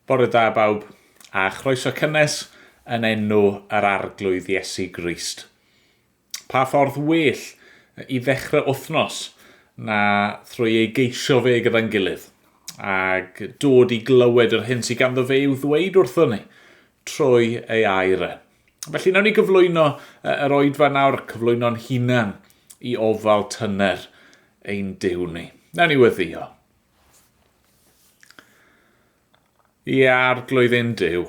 Bore da bawb, a chroeso cynnes yn enw yr Arglwydd Iesu Grist. Pa ffordd well i ddechrau wythnos na thrwy ei geisio fe gyda'n gilydd, ac dod i glywed yr hyn sydd ganddo fe i'w ddweud wrthon ni trwy ei air e. Felly nawn ni gyflwyno yr oedfa nawr, cyflwyno'n hunan i ofal tyner ein Duw ni. Nawn ni weddio. Ie, Arglwydd ein Duw,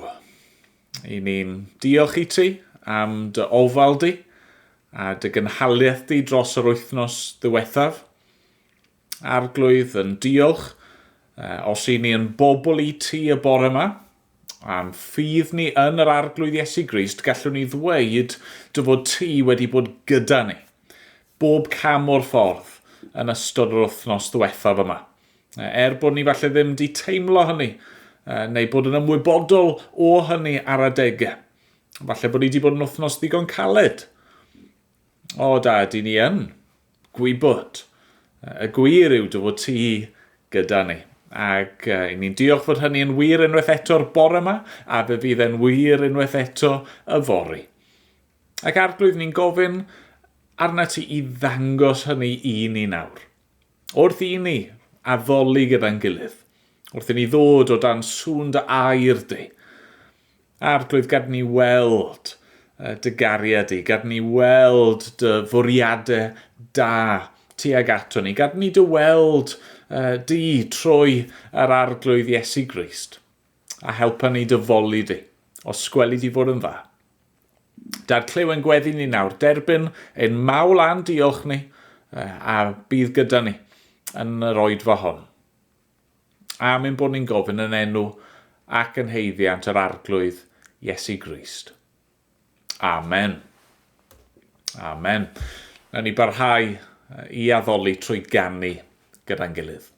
i ni'n diolch i ti am dy ofal di a dy gynhaliaeth di dros yr wythnos ddiwethaf. Arglwydd, yn diolch os i ni yn bobl i ti y bore yma, a'n ffydd ni yn yr Arglwydd Iesu Grist, gallwn ni ddweud dy fod ti wedi bod gyda ni, bob cam o'r ffordd yn ystod yr wythnos ddiwethaf yma. Er bod ni falle ddim wedi teimlo hynny, neu bod yn ymwybodol o hynny ar adegau. Falle bod ni wedi bod yn wythnos ddigon caled. O da, di ni yn gwybod. Y gwir yw dy fod ti gyda ni. Ac uh, ni'n diolch fod hynny yn wir unwaith eto'r bore yma, a fe fydd e'n wir unwaith eto yfory. Ac arglwydd, ni'n gofyn arna ti i ddangos hynny i ni nawr. Wrth i ni addoli gyda'n gilydd, wrth i ni ddod o dan sŵn dy air di, Arglwydd, gad ni weld dy gariad di, gad ni weld dy fwriadau da tuag ato ni, gad ni dy weld di trwy yr Arglwydd Iesu Grist, a helpa ni dy foli di, os gweli di fod yn dda. Dad clyw ein gweddi ni nawr, derbyn ein mawl a'n diolch ni, a bydd gyda ni yn yr oedfa hon. Am ein bod ni'n gofyn yn enw ac yn haeddiant yr Arglwydd Iesu Grist. Amen. Amen. Na ni barhau i addoli trwy ganu gyda'n gilydd.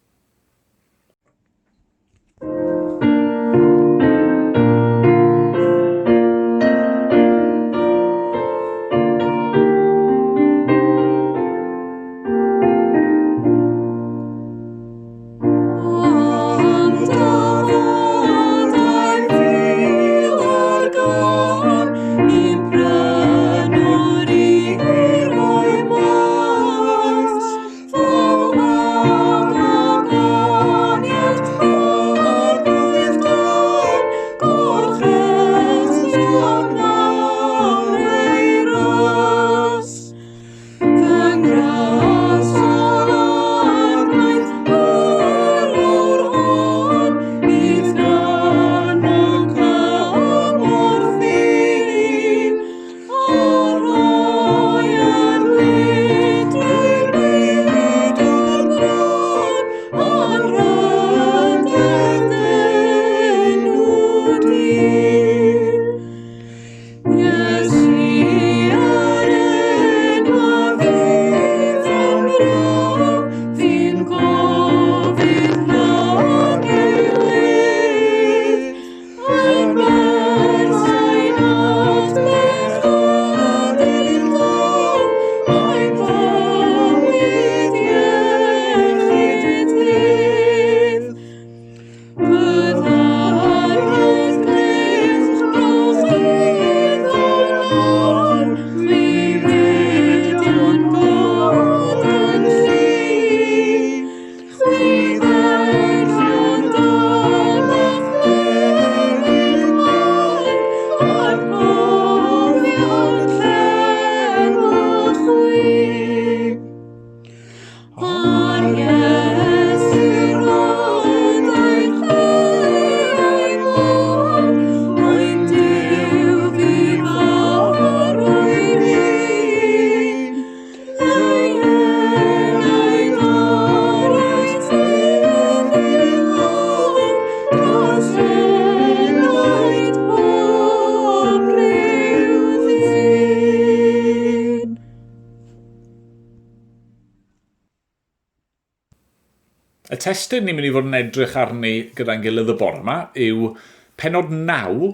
Y testun ni'n mynd i fod yn edrych arni gyda'n gilydd y bore yma yw penod 9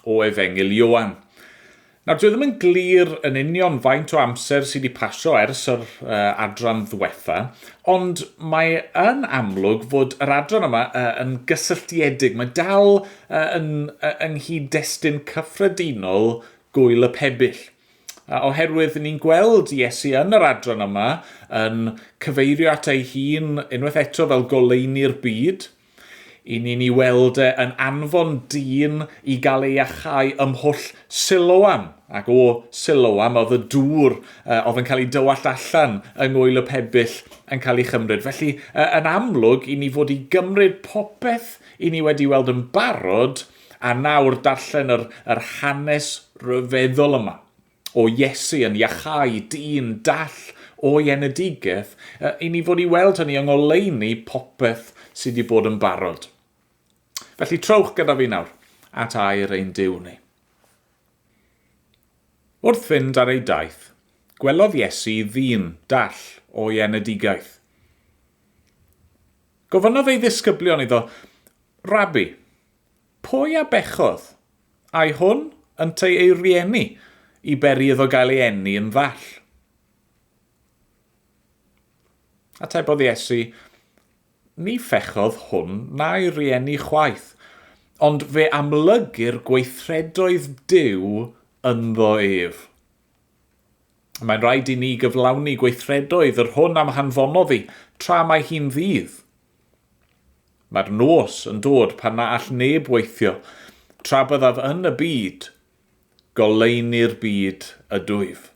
o Efengyl Ioan. Nawr, dwi ddim yn glir yn union faint o amser sydd wedi pasio ers yr adran ddwetha, ond mae yn amlwg fod yr adran yma yn gysylltiedig. Mae dal yn, yng nghyd-destun cyffredinol gwyl y pebyll. Oherwydd ni'n gweld Iesu yn yr adran yma yn cyfeirio at ei hun unwaith eto fel goleuni'r byd, I ni'n ei weld e yn anfon dyn i gael ei iachau ym mhwll Siloam, ac o Siloam oedd y dŵr oedd yn cael ei dywallt allan yng Ngŵyl y Pebyll yn cael ei chymryd. Felly, yn amlwg, i ni fod i gymryd popeth i ni wedi weld yn barod, a nawr darllen yr, yr hanes rhyfeddol yma o Iesu yn iachau dyn dall o'i enedigaeth, i ni fod i weld hynny yng ngoleuni popeth sydd wedi bod yn barod. Felly trowch gyda fi nawr at air ein Duw ni. Wrth fynd ar ei daith, gwelodd Iesu ddyn dall o'i enedigaeth. Gofynnodd ei ddisgyblion iddo, Rabi, pwy a bechodd, Ai hwn ynteu ei rieni i beri iddo gael ei eni yn ddall? Atebodd Iesu, Ni phechodd hwn na'i rieni chwaith, ond fe amlygir gweithredoedd Duw ynddo ef. Mae'n rhaid i ni gyflawni gweithredoedd yr hwn am hanfonodd i, tra mae hi'n ddydd. Mae'r nos yn dod pan na all neb weithio, tra byddaf yn y byd, goleuni'r byd ydwyf.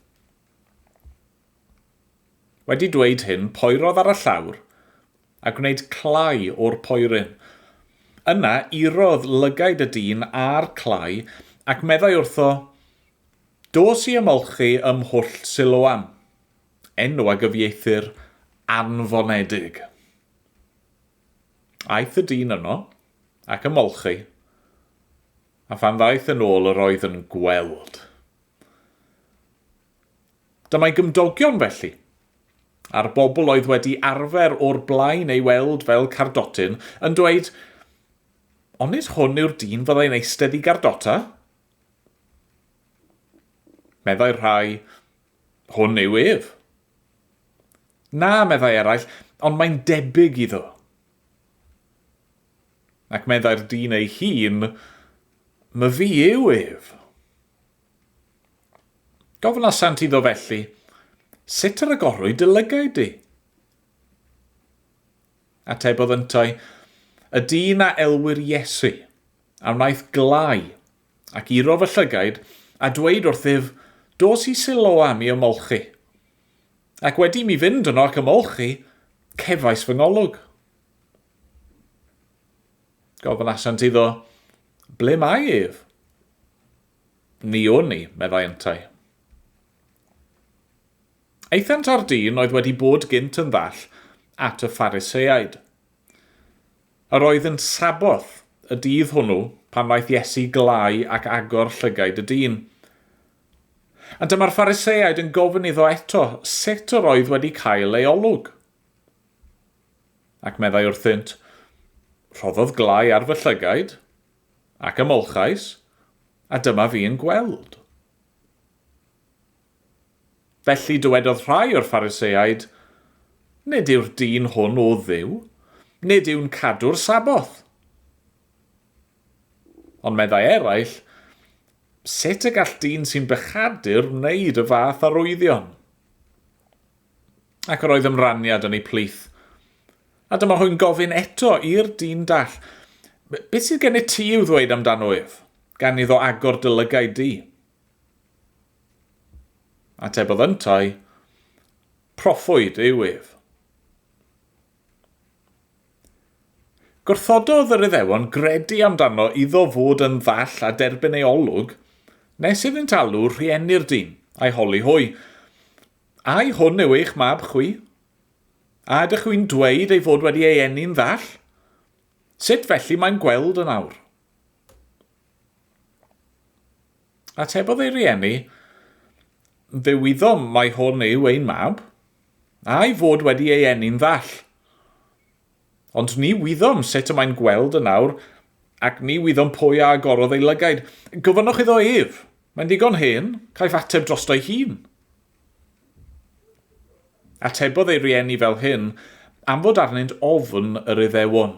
Wedi dweud hyn, poerodd ar y llawr, a gwneud clai o'r poeryn. Yna, irodd lygaid y dyn a'r clai, ac meddai wrtho, Dos i ymolchi ym Mhwll Siloam, enw a gyfieithir anfonedig. Aeth y dyn yno, ac ymolchi, a phan ddaeth yn ôl yr oedd yn gweld. Dyma'i gymdogion felly, a'r bobl oedd wedi arfer o'r blaen ei weld fel cardotyn, yn dweud, Onid hwn yw'r dyn fyddai'n eistedd i gardota? Meddai'r rhai, Hwn yw ef. Na, meddai eraill, ond mae'n debyg iddo. Ac meddai'r dyn ei hun, Myfi yw ef. Gofynasant iddo felly, Sut yr agorwyd dy lygaid di? Atebodd yntau, Y dyn a elwir Iesu, a wnaeth glai, ac iro fy llygaid, a dweud wrthyf, Dos i Siloam i ymolchi. Ac wedi i mi fynd yno ac ymolchi, cefais fy ngolwg. Gofynasant iddo, Ble mae ef? Ni wn i, meddai yntau. Aethant â'r dyn oedd wedi bod gynt yn ddall at y Phariseaid. Yr oedd yn Saboth y dydd hwnnw pan wnaeth Iesu glau ac agor llygaid y dyn. A dyma'r Phariseaid yn gofyn iddo eto sut yr oedd wedi cael ei olwg. Ac meddai wrthynt, Rhoddodd glau ar fy llygaid, ac ymolchais, a dyma fi yn gweld. Felly dywedodd rhai o'r Phariseaid, Nid yw'r dyn hwn o Dduw, nid yw'n cadw'r Saboth. Ond meddai eraill, Sut y gall dyn sy'n bechadur wneud y fath arwyddion? Ac yr oedd ymraniad yn eu plith. A dyma hwy'n gofyn eto i'r dyn dall, Beth sydd gennyt ti i'w ddweud amdano ef, gan iddo agor dy lygaid di? Atebodd yntau, Proffwyd yw ef. Gwrthododd yr Iddewon gredu amdano iddo fod yn ddall a derbyn ei olwg, nes iddynt alw rhieni'r dyn, a'i holi hwy, Ai hwn yw eich mab chwi? A ydych chwi'n dweud ei fod wedi ei eni'n ddall? Sut felly mae'n gweld yn awr? Atebodd ei rieni, Fe wyddom mai hwn yw ein mab, a'i fod wedi ei eni'n ddall. Ond ni wyddom sut y mae'n gweld yn awr, ac ni wyddom pwy a agorodd ei lygaid. Gofynnwch iddo ef. Mae'n ddigon hen, caiff ateb drosto'i hun. Atebodd ei rieni fel hyn am fod arnynt ofn yr Iddewon.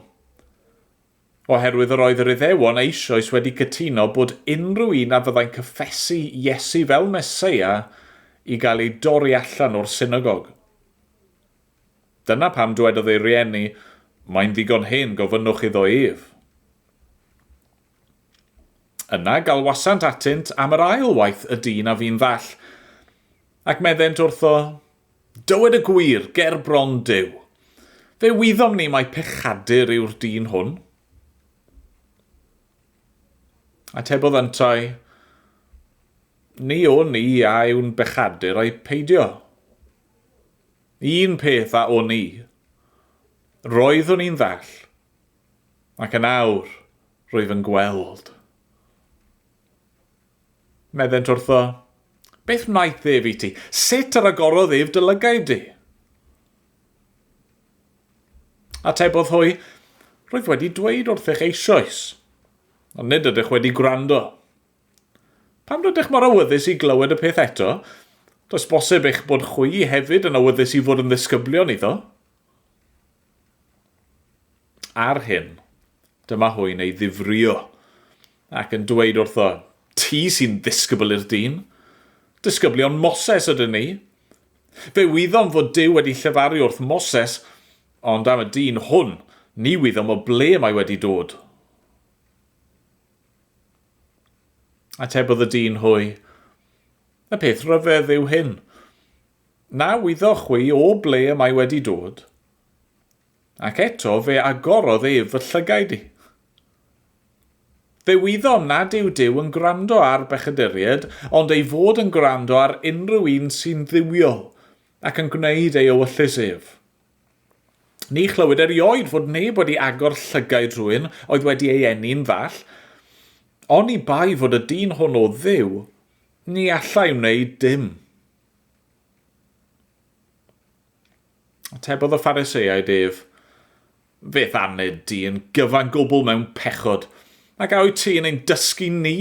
Oherwydd yr oedd yr Iddewon eisoes wedi cytuno bod unrhyw un a fyddai'n cyffesu Iesu fel Meseia i gael ei dorri allan o'r synagog. Dyna pam dwedodd ei rieni, Mae'n ddigon hen, gofynnwch iddo ef. Yna galwasant atynt am yr ail waith y dyn a fu'n ddall, ac meddent wrtho, Dywed y gwir, ger bron Duw. Fe wyddom ni mai pechadur yw'r dyn hwn. Atebodd yntau, Ni wn i a yw'n bechadur ai peidio. Un peth a wn i. Roeddwn i'n ddall, ac yn awr rwyf yn gweld. Meddent wrtho, Beth wnaeth ef i ti? Sut yr agorodd ef dy lygaid di? Atebodd hwy, Rwyf wedi dweud wrthych eisoes, ond nid ydych wedi gwrando. Pam rydych mor awyddus i glywed y peth eto? Does bosib eich bod chwi hefyd yn awyddus i fod yn ddisgyblion iddo? Ar hyn, dyma hwy'n ei ddifrïo, ac yn dweud wrtho, Ti sy'n ddisgybl i'r dyn. Disgyblion Moses ydyn ni. Fe wyddom fod Duw wedi llefaru wrth Moses, ond am y dyn hwn, ni wyddom o ble mae wedi dod. Atebodd y dyn hwy, Y peth rhyfedd yw hyn. Na wyddoch chwi o ble y mae wedi dod? Ac eto fe agorodd ef fy llygaid i. Fe wyddom nad yw Duw yn gwrando ar bechaduriaid, ond ei fod yn gwrando ar unrhyw un sy'n dduwiol ac yn gwneud ei ewyllys ef. Ni chlywyd erioed fod neb wedi agor llygaid rhywun oedd wedi ei eni'n ddall. Oni bai fod y dyn hwn o Dduw, ni allai wneud dim. Atebodd y Phariseaid ef, Fe'th aned di yn gyfan gwbl mewn pechod, ac a wyt ti yn ein dysgu ni?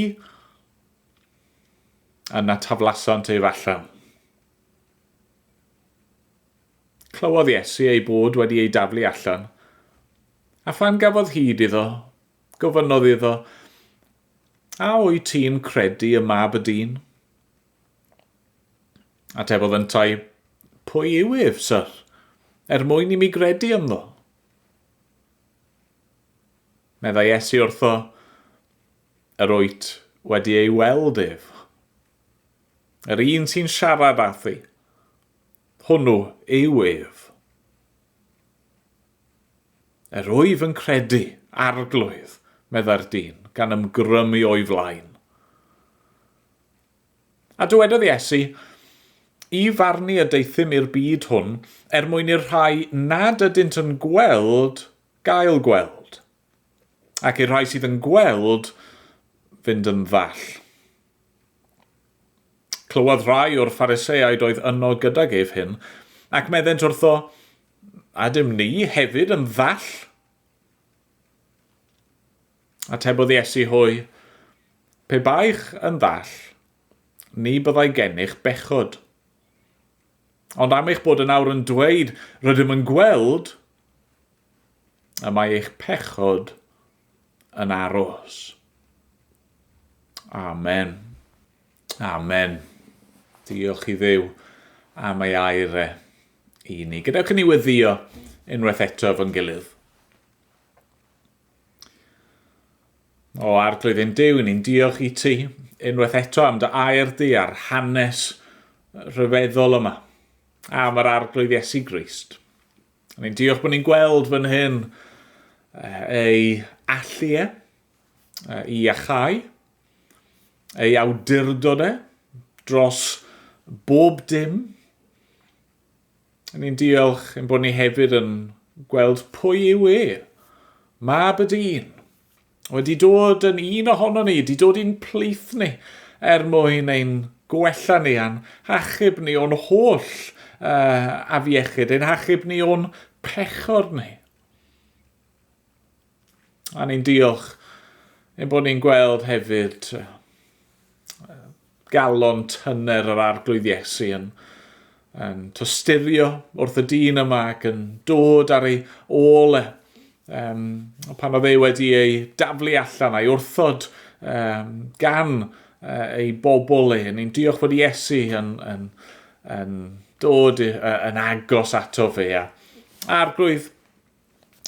Yna taflasant ef allan. Clywodd Iesu ei bod wedi ei daflu allan, a phan gafodd hyd iddo, gofynnodd iddo, A wyt ti'n credu y mab y dyn? Atebodd yntau, Pwy yw ef, syr, er mwyn i mi gredu ynddo? Meddai Iesu wrtho, Yr wyt wedi ei weld ef. Yr un sy'n siarad â thi, hwnnw yw ef. Yr wyf yn credu, arglwydd, meddai'r dyn, gan ymgrymu o'i flaen. A dywedodd Iesu, I farnu y deuthum i'r byd hwn, er mwyn i'r rhai nad ydynt yn gweld gael gweld, ac i'r rhai sydd yn gweld fynd yn ddall. Clywodd rhai o'r Phariseaid oedd yno gydag ef hyn, ac meddent wrtho, A ydym ni hefyd yn ddall? Atebodd Iesu hwy, Pe baech yn ddall, ni byddai gennych bechod. Ond am eich bod yn awr yn dweud, rydym yn gweld, y mae eich pechod yn aros. Amen. Amen. Diolch i Dduw am ei air e i ni. Gadewch i ni weddio unwaith eto efo'n gilydd. O Arglwydd ein Duw, ni'n diolch i ti unwaith eto am dy air di a'r hanes rhyfeddol yma, am yr Arglwydd Iesu Grist. Ni'n diolch bod ni'n gweld fan hyn ei allu e, i iachau, ei awdurdod e dros bob dim. Ni'n diolch ein bod ni hefyd yn gweld pwy yw e, mab y dyn, wedi dod yn un ohono ni, wedi dod i'n plith ni, er mwyn ein gwella ni a'n hachub ni o'n holl afiechyd, ein hachub ni o'n pechod ni. A ni'n diolch ein bod ni'n gweld hefyd galon tyner yr Arglwydd Iesu yn, yn tosturio wrth y dyn yma ac yn dod ar ei ôl e. Um, pan oedd e wedi ei daflu allan a'i wrthod um, gan uh, ei bobl e. Ni'n diolch fod Iesu yn, yn, yn dod yn agos ato fe. A Arglwydd,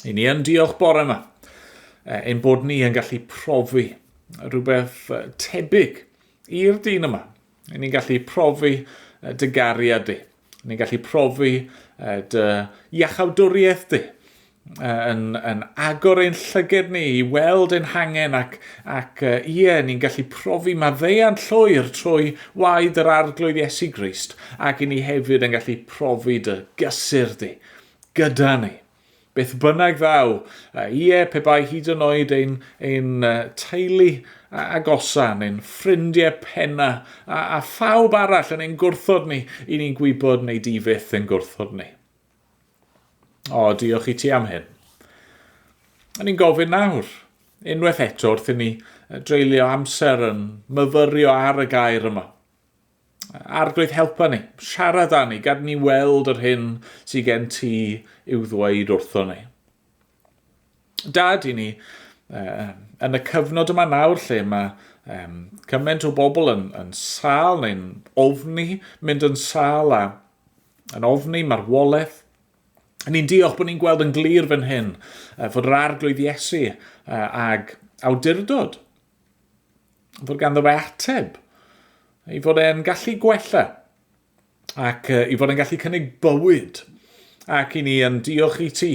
I ni yn diolch bore yma, ein bod ni yn gallu profi rhywbeth tebyg i'r dyn yma. I ni'n gallu profi dy gariad di. Ni'n gallu profi dy iachawdwriaeth di yn, yn agor ein llyged ni i weld ein hangen ac, ac ie, ni'n gallu profi maddeuant llwyr trwy waed yr Arglwydd Iesu Grist ac i ni hefyd yn gallu profi dy gysur di gyda ni. Beth bynnag ddaw, ie, pe bai hyd yn oed ein, ein teulu agosa, neu'n ffrindiau penna, a, a phawb arall yn ein gwrthod ni, i ni'n gwybod neu di fyth yn gwrthod ni. O, diolch i ti am hyn. A ni'n gofyn nawr, unwaith eto wrth i ni dreulio amser yn myfyrio ar y gair yma. Arglwydd, helpa ni, siarad â ni, gad ni weld yr hyn sydd gen ti i'w ddweud wrtho ni. Dad i ni, uh, yn y cyfnod yma nawr lle mae um, cymaint o bobl yn, yn sâl neu'n ofni mynd yn sâl a yn ofni marwolaeth, Ni'n diolch bod ni'n gweld yn glir fan hyn fod yr Arglwydd Iesu ag awdurdod fod ganddo fe ateb, ei fod e'n gallu gwella, ac i fod e'n gallu cynnig bywyd, ac i ni yn diolch i ti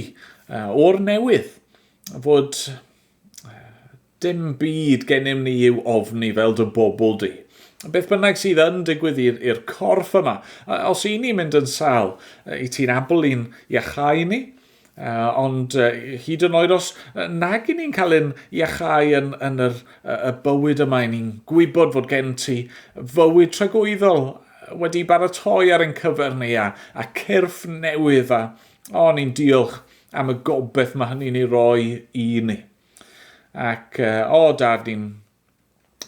o'r newydd fod dim byd gennym ni i'w ofni fel dy bobl di. Beth bynnag sydd yn digwydd i'r corff yma, os i ni'n mynd yn sâl, i ti'n abl i'n iachau ni, Ond hyd yn oed os nag i ni'n cael ein iachau yn, yn yr, y bywyd yma, i ni'n gwybod fod gen ti fywyd tragwyddol wedi baratoi ar ein cyfer ni a, a cyrff newydd a o, ni'n diolch am y gobeith mae hynny'n ei roi i ni. Ac o, dad, ni'n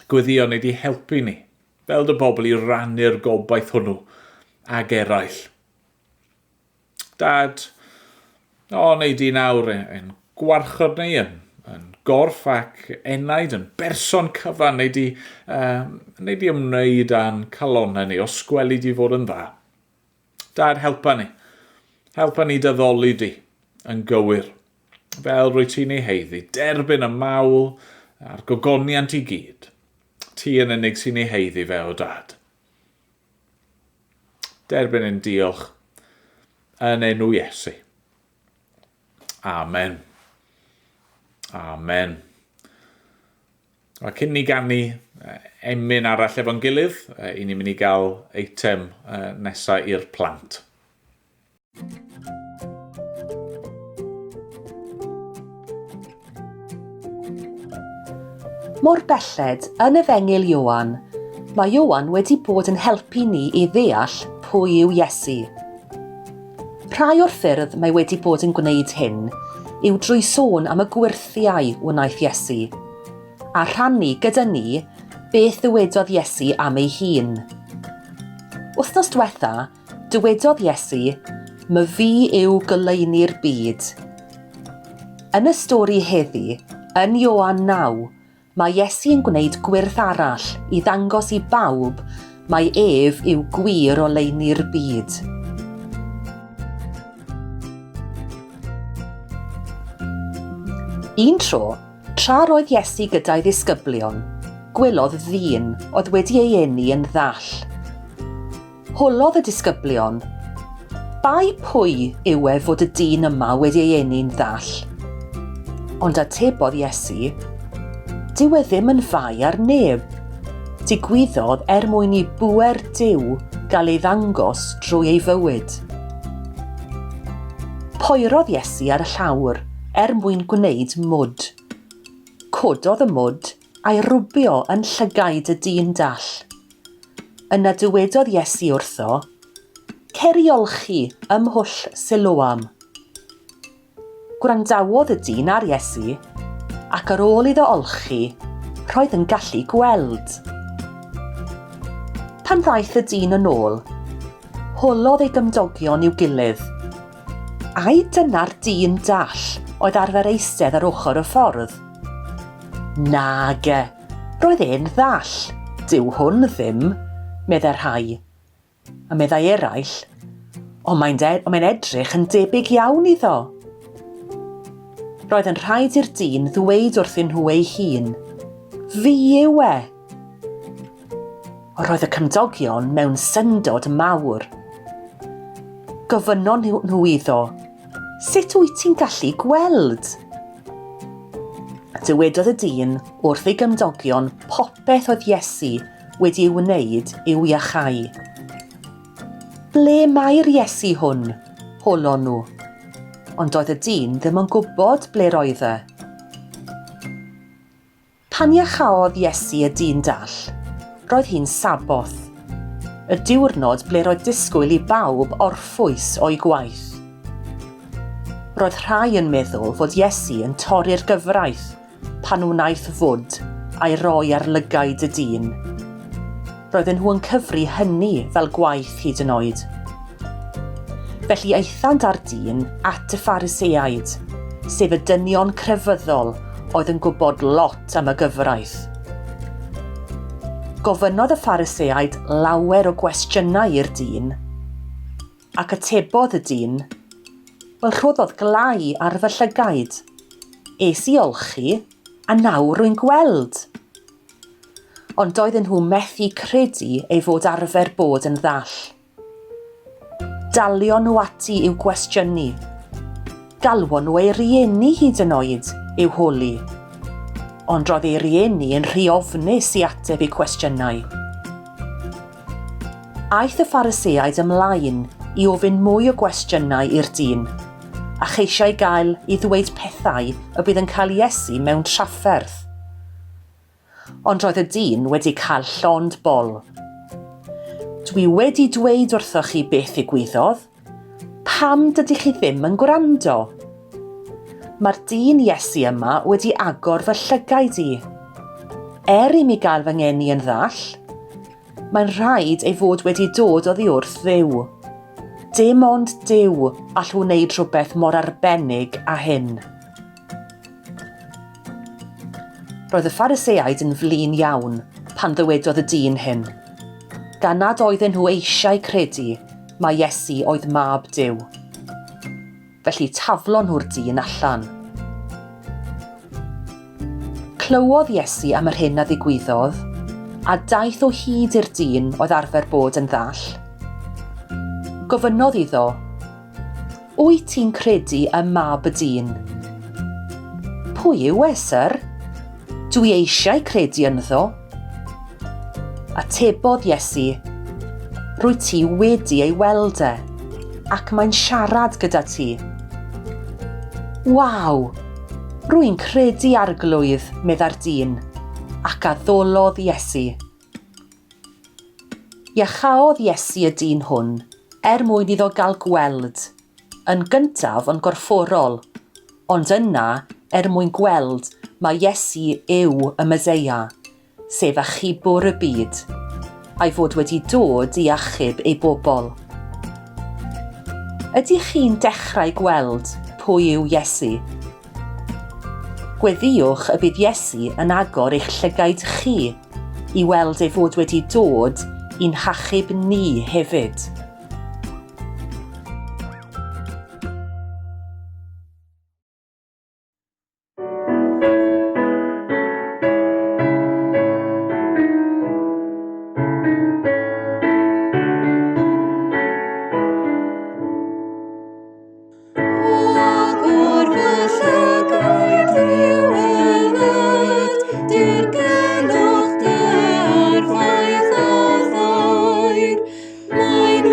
gweddio neu di helpu ni fel dy bobl i rannu'r gobaith hwnnw ag eraill. Dad, o, neu di nawr yn gwarchod ni yn, yn gorff ac enaid, yn berson cyfan, neu di, um, neu di ymwneud â'n calonnau ni, os gweli di fod yn dda. Dad, helpa ni. Helpa ni dyddoli di yn gywir. Fel rwy ti'n ei heiddi, derbyn y mawl a'r gogoniant i gyd. Ti yn unig sy'n ei heiddi fe o dad. Derbyn ein diolch yn enw Iesu. Amen. Amen. A cyn ni ganu emyn arall efo'n gilydd, i ni'n mynd i gael eitem nesaf i'r plant. Mor belled, yn Efengyl Ioan, mae Ioan wedi bod yn helpu ni i ddeall pwy yw Iesu. Rhai o'r ffyrdd mae wedi bod yn gwneud hyn yw drwy sôn am y gwyrthiau wnaeth Iesu, a rhannu gyda ni beth ddywedodd Iesu am ei hun. Wythnos diwetha, Dywedodd Iesu, My fi yw goleuni'r byd. Yn y stori heddi, yn Ioan 9, mae Iesu yn gwneud gwyrth arall i ddangos i bawb mai ef yw gwir oleuni'r byd. Un tro, tra roedd Iesu gyda'i ddisgyblion, gwelodd ddyn oedd wedi ei eni yn ddall. Holodd y disgyblion, Bai pwy yw e fod y dyn yma wedi ei eni'n ddall? Ond atebodd Iesu, Dyw e ddim yn fai ar neb. Digwyddodd er mwyn i bŵer Duw gael ei ddangos drwy ei fywyd. Poerodd Iesu ar y llawr er mwyn gwneud mwd. Cododd y mwd a'i rwbio yn llygaid y dyn dall. Yna dywedodd Iesu wrtho, Cer i olchi ym mhwll Siloam. Gwrandawodd y dyn ar Iesu, ac ar ôl iddo olchi, roedd yn gallu gweld. Pan ddaeth y dyn yn ôl, holodd ei gymdogion i'w gilydd. Ai dyna'r dyn dall oedd arfer eistedd ar ochr y ffordd? Nage, roedd e'n ddall, dyw hwn ddim, meddai rhai. A meddai eraill, ond mae'n mae edrych yn debyg iawn iddo. Roedd yn rhaid i'r dyn ddweud wrthyn nhw ei hun, Fi yw e! Roedd y cymdogion mewn syndod mawr. Gofynnon nhw iddo, Sut wyt ti'n gallu gweld? Dywedodd y dyn wrth ei gymdogion popeth oedd Iesu wedi ei wneud i'w iachau. Ble mae'r Iesu hwn? holon nhw. Ond doedd y dyn ddim yn gwybod ble roedd e. Pan iachaodd Iesu y dyn dall, roedd hi'n Saboth, y diwrnod ble roedd disgwyl i bawb orffwys o'u gwaith. Roedd rhai yn meddwl fod Iesu yn torri'r gyfraith pan wnaeth fwd a'i roi ar lygaid y dyn. Roedden nhw yn cyfri hynny fel gwaith hyd yn oed. Felly aethant â'r dyn at y Phariseaid, sef y dynion crefyddol oedd yn gwybod lot am y gyfraith. Gofynnodd y Phariseaid lawer o gwestiynau i'r dyn, ac atebodd y dyn, Wel, rhoddodd glai ar fy llygaid. Es i olchi, a nawr rwy'n gweld. Ond doedden nhw methu credu ei fod arfer bod yn ddall. Dalion nhw ati i'w gwestiynu. Galwon nhw ei rieni hyd yn oed i'w holi. Ond roedd ei rieni yn rhy ofnus i ateb eu cwestiynau. Aeth y Phariseaid ymlaen i ofyn mwy o gwestiynau i'r dyn, a cheisiau gael i ddweud pethau y bydd yn cael Iesu mewn trafferth. Ond roedd y dyn wedi cael llond bol. Dwi wedi dweud wrthoch chi beth ddigwyddodd. Pam dydych chi ddim yn gwrando? Mae'r dyn Iesu yma wedi agor fy llygaid i. Er i mi gael fy ngeni yn ddall, mae'n rhaid ei fod wedi dod oddi wrth Dduw. Dim ond Duw all wneud rhywbeth mor arbennig â hyn. Roedd y Phariseaid yn flin iawn pan ddywedodd y dyn hyn, gan nad oedden nhw eisiau credu mai Iesu oedd Mab Duw. Felly taflon nhw'r dyn allan. Clywodd Iesu am yr hyn a ddigwyddodd, a daeth o hyd i'r dyn oedd arfer bod yn ddall. Gofynnodd iddo, Wyt ti'n credu ym Mab y Dyn? Pwy yw e, syr? Dwi eisiau credu ynddo. Atebodd Iesu, Rwyt ti wedi ei weld e, ac mae'n siarad gyda ti. Waw! Rwy'n credu, Arglwydd, meddai'r dyn, ac addolodd Iesu. Iachaodd Iesu y dyn hwn er mwyn iddo gael gweld, yn gyntaf yn gorfforol, ond yna er mwyn gweld mai Iesu yw y Meseia, sef Achubwr y byd, a'i fod wedi dod i achub ei bobl. Ydych chi'n dechrau gweld pwy yw Iesu? Gweddïwch y bydd Iesu yn agor eich llygaid chi i weld ei fod wedi dod i'n hachub ni hefyd. Agor fy llygaid i weled dirgelwch dy arfaeth a thair. Mae'n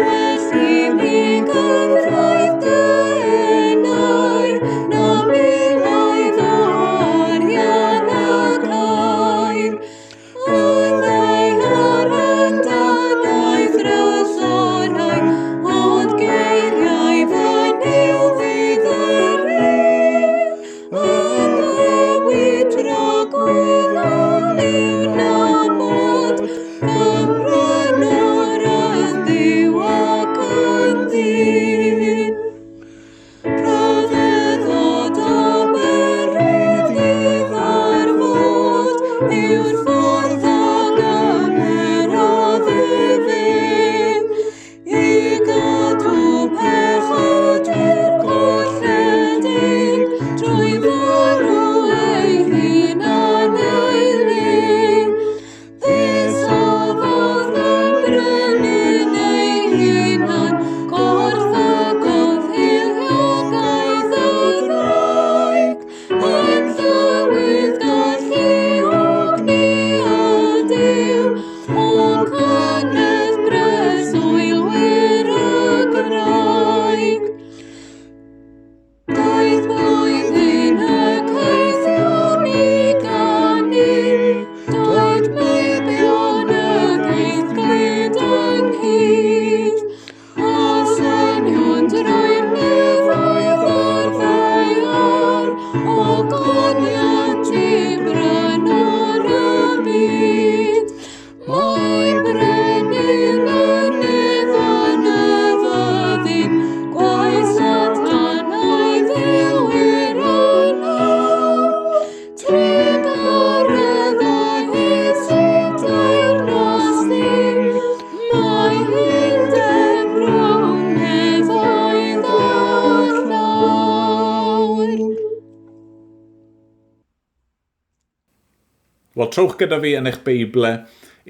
Wel, trowch gyda fi yn eich Beible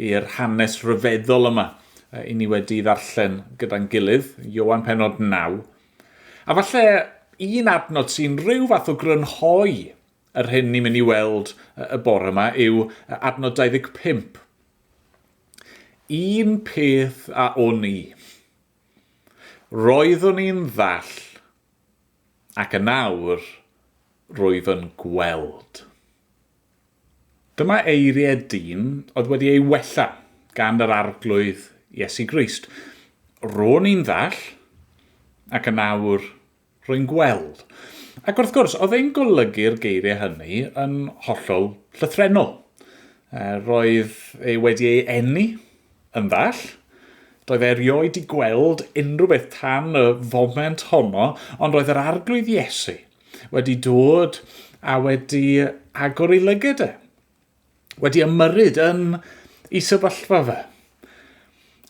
i'r hanes rhyfeddol yma i ni wedi ddarllen gyda'n gilydd, Ioan penod 9. A falle un adnod sy'n rhyw fath o grynhoi yr hyn ni'n mynd i weld y bore yma yw adnod 25. Un peth a o'n i. Roeddwn i'n ddall, ac yn awr rwyf yn gweld. Dyma eiriau dyn oedd wedi ei wella gan yr Arglwydd Iesu Grist. Ro'n i'n ddall, ac yn awr rwy'n gweld. Ac wrth gwrs, oedd e'n golygu'r geiriau hynny yn hollol llythrennol. Roedd e wedi ei eni yn ddall. Doedd e erioed 'di gweld unrhyw beth tan y foment honno, ond roedd yr Arglwydd Iesu wedi dod a wedi agor ei lygad e, wedi ymyrryd yn ei sefyllfa fe.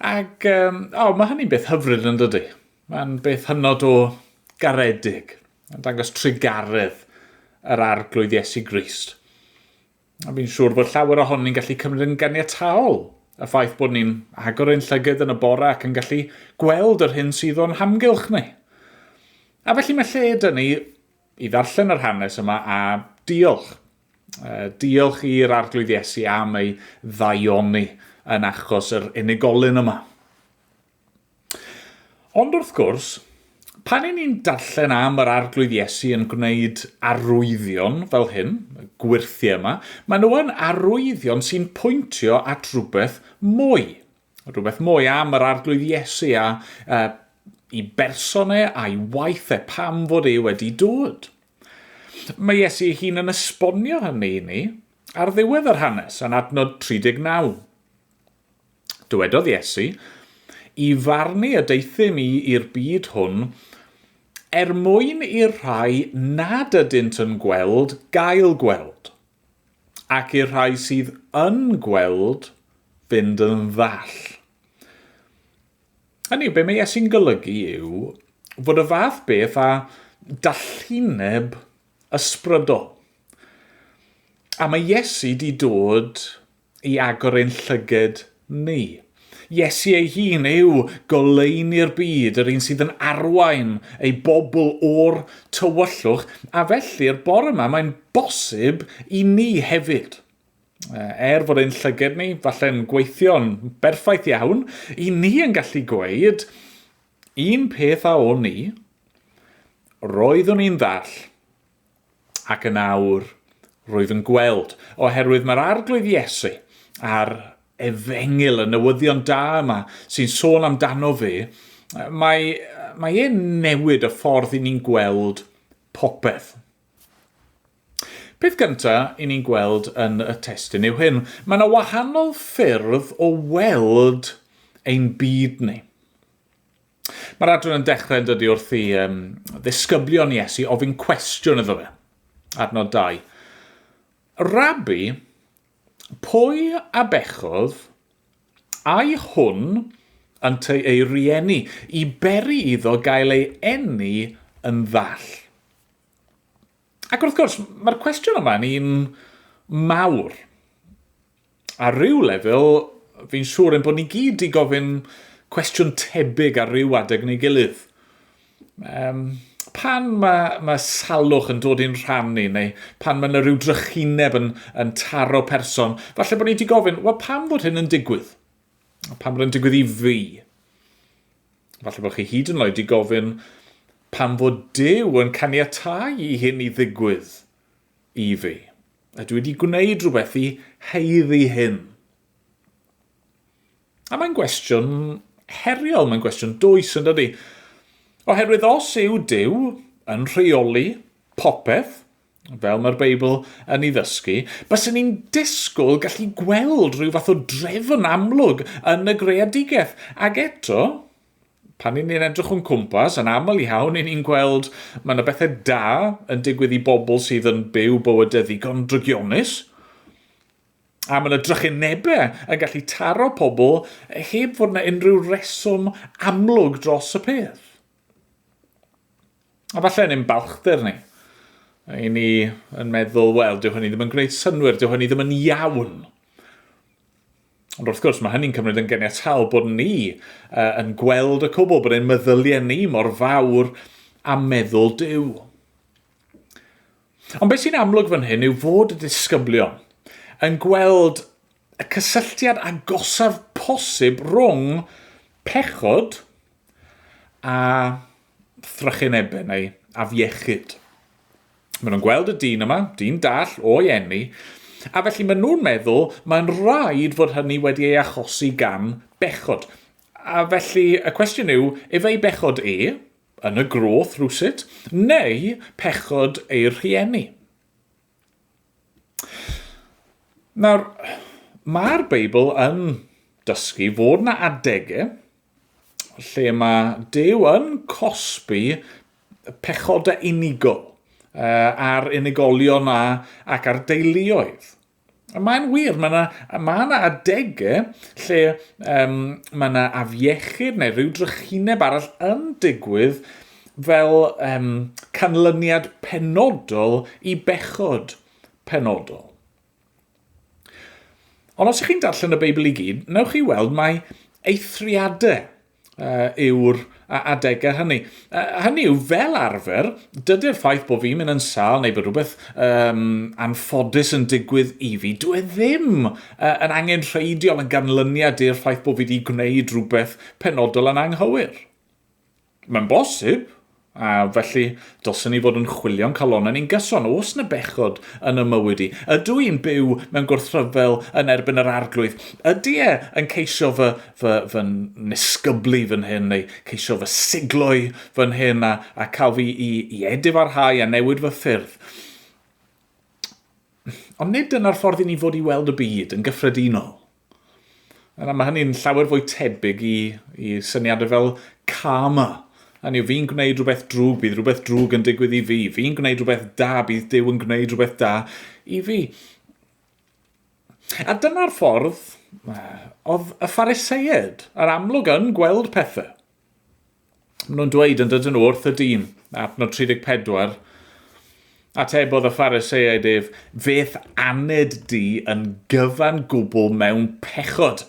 Ac, um, o, mae hynny'n beth hyfryd yn dydy. Mae'n beth hynod o garedig, yn dangos trugaredd yr Arglwydd Iesu Grist. A fi'n siŵr bod llawer ohonon ni'n gallu cymryd yn ganiataol y ffaith bod ni'n agor ein llygad yn y bore ac yn gallu gweld yr hyn sydd o'n hamgylch ni. A felly mae lle dyn ni i ddarllen yr hanes yma a diolch. Diolch i'r Arglwydd Iesu am ei ddaioni yn achos yr unigolyn yma. Ond wrth gwrs, pan 'y ni'n darllen am yr Arglwydd Iesu yn gwneud arwyddion fel hyn, y gwyrthiau yma, maen nhw yn arwyddion sy'n pwyntio at rhywbeth mwy. Rhywbeth mwy am yr Arglwydd Iesu a uh, i berson e a'i waith e, pam fod e wedi dod. Mae Iesu ei hun yn esbonio hynny i ni ar ddiwedd yr hanes, yn adnod 39. Dywedodd Iesu, I farnu y deuthum i i'r byd hwn, er mwyn i'r rhai nad ydynt yn gweld gael gweld, ac i'r rhai sydd yn gweld fynd yn ddall. Hynny yw, be mae Iesu'n golygu yw fod y fath beth â dallineb ysbrydol. A mae Iesu di dod i agor ein llyged ni. Iesu ei hun yw goleuni'r byd, yr un sydd yn arwain ei bobl o'r tywyllwch, a felly'r bore yma mae'n bosib i ni hefyd. Er fod ein llyged ni falle'n gweithio'n berffaith iawn, i ni yn gallu gweud, un peth a o'n i, roeddwn i'n ddall, ac yn awr rwyf yn gweld, oherwydd mae'r Arglwydd Iesu a'r efengyl, y newyddion da yma sy'n sôn amdano fe, mae, mae e'n newid y ffordd i ni'n gweld popeth. Peth gyntaf i ni'n gweld yn y testun yw hyn. Mae yna wahanol ffyrdd o weld ein byd ni. Mae'r adran yn dechrau yn dydy wrth i um, ddisgyblion Iesu ofyn cwestiwn iddo fe. Adnod 2. Rabbi, pwy a bechodd, ai hwn ynteu ei rieni, i beri iddo gael ei eni yn ddall? Ac wrth gwrs, mae'r cwestiwn yma'n un mawr. Ar ryw lefel, fi'n siŵr ein bod ni gyd di gofyn cwestiwn tebyg ar ryw adeg neu gilydd. Um, pan mae, mae salwch yn dod i'n rhan ni, neu pan mae yna rhyw drychineb yn, yn taro person, falle bod ni wedi gofyn, wel pam fod hyn yn digwydd? Pam bod yn digwydd i fi? Falle bod chi hyd yn oed wedi gofyn pam fod Duw yn caniatáu i hyn i ddigwydd i fi. Ydw i wedi gwneud rhywbeth i haeddu hyn? A mae'n gwestiwn heriol, mae'n gwestiwn dwys yn dydy. Oherwydd os yw Duw yn rheoli popeth, fel mae'r Beibl yn ei ddysgu, byswn ni'n disgwyl gallu gweld rhyw fath o drefn amlwg yn y greadigaeth. Ac eto, pan ni'n edrych o'n cwmpas, yn aml iawn, ni'n gweld mae yna bethau da yn digwydd i bobl sydd yn byw bywydau ddigon drygionus. A mae yna drychinebau yn gallu taro pobl heb fod yna unrhyw reswm amlwg dros y peth. A falle yn ein balchder ni. I ni yn meddwl, wel, dyw hynny ddim yn gwneud synnwyr, dyw hynny ddim yn iawn. Ond wrth gwrs, mae hynny'n cymryd yn ganiataol bod ni yn gweld y cwbl, bod ein meddyliau ni mor fawr a meddwl Duw. Ond beth sy'n amlwg fan hyn yw fod y disgyblion yn gweld y cysylltiad agosaf posib rhwng pechod a thrychinebau neu afiechyd. Maen nhw'n gweld y dyn yma, dyn dall o'i eni, a felly maen nhw'n meddwl mae'n rhaid fod hynny wedi ei achosi gan bechod. A felly y cwestiwn yw, efe ei bechod e, yn y groth rhywsut, neu pechod ei rhieni? Nawr, mae'r Beibl yn dysgu fod na adegau lle mae Duw yn cosbi pechodau unigol ar unigolion a, ac ar deuluoedd. A mae'n wir, mae yna ma yna adegau lle mae yna afiechyd neu rhyw drychineb arall yn digwydd fel canlyniad penodol i bechod penodol. Ond os ych chi'n darllen y Beibl i gyd, newch chi weld mai eithriadau yw'r adegau hynny. Hynny yw, fel arfer, dydy'r ffaith bod fi'n mynd yn sâl neu bod rhywbeth anffodus yn digwydd i fi, dwi e ddim yn angenrheidiol yn ganlyniad i'r ffaith bod fi wedi gwneud rhywbeth penodol yn anghywir. Mae'n bosib, a felly dylsen ni fod yn chwilio'n calonnau ni'n gyson. Oes na bechod yn y mywyd i? Ydw i'n byw mewn gwrthryfel yn erbyn yr arglwydd? Ydy e yn ceisio fy, fy, fy nisgyblu fan hyn, neu ceisio fy sigloi fan hyn a, a cael fi i, i edifarhau a newid fy ffyrdd? Ond nid dyna'r ffordd i ni fod i weld y byd yn gyffredinol. Yna mae hynny'n llawer fwy tebyg i, i syniadau fel karma. Hynny yw, fi'n gwneud rhywbeth drwg, bydd rhywbeth drwg yn digwydd i fi. Fi'n gwneud rhywbeth da, bydd Duw yn gwneud rhywbeth da i fi. A dyna'r ffordd oedd y Phariseiaid, yr amlwg yn gweld pethau. Maen nhw'n dweud yn dydyn nhw wrth y dyn, adnod 34, Atebodd y Phariseaid ef, Fe'th aned di yn gyfan gwbl mewn pechod.